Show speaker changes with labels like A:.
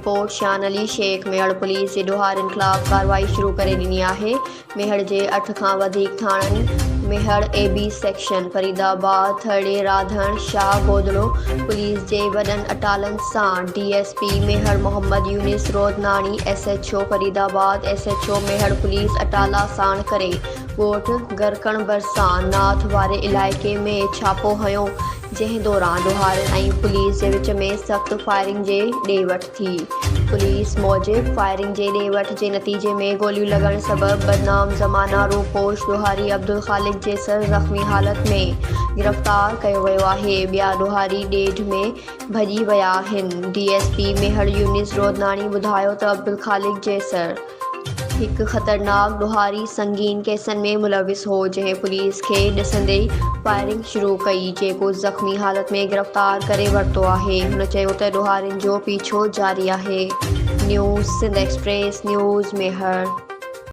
A: Report, Shan Ali Shaikh, Mehar police جي ڏوهارين خلاف ڪارروائي شروع ڪري ڏني آهي، ميهڙ جي اٺ کان وڌيڪ ٿاڻن Mehar A B section, Faridabad, Tharri, Radhan, Shah Godhro police جي وڏن اٽالن سان D S P Mehar Muhammad Younis Rodnani, S H O Faridabad, S H O Mehar police اٽالا ساڻ ڪري ڳوٺ گرڪڻ ڀرسان ناٿ واري علائقي ۾ ڇاپو هنيو، جنهن دوران ڏوهارين ۽ پوليس جي وچ ۾ سخت فائرنگ جي ڏي وٺ ٿي. پوليس موجب فائرنگ جي ڏي وٺ جي نتيجي ۾ گوليون لڳڻ سبب بدنام زمانه روپوش ڏوهاري عبدالخالق جيسر زخمي حالت ۾ گرفتار ڪيو ويو آهي، ٻيا ڏوهاري ڏيڍ ۾ ڀڄي ويا آهن. D S P Mehar Younis Rodnani ٻڌايو ته عبدالخالق جيسر هڪ خطرناڪ ڏوهاري سنگين ڪيسن ۾ ملوث هو، جنهن پوليس کي ڏسندي ئي فائرنگ شروع ڪئي، جيڪو زخمي حالت ۾ گرفتار ڪري ورتو آهي. هن چيو ته ڏوهارين جو پيڇو جاري آهي. News Sindh express news Mehar.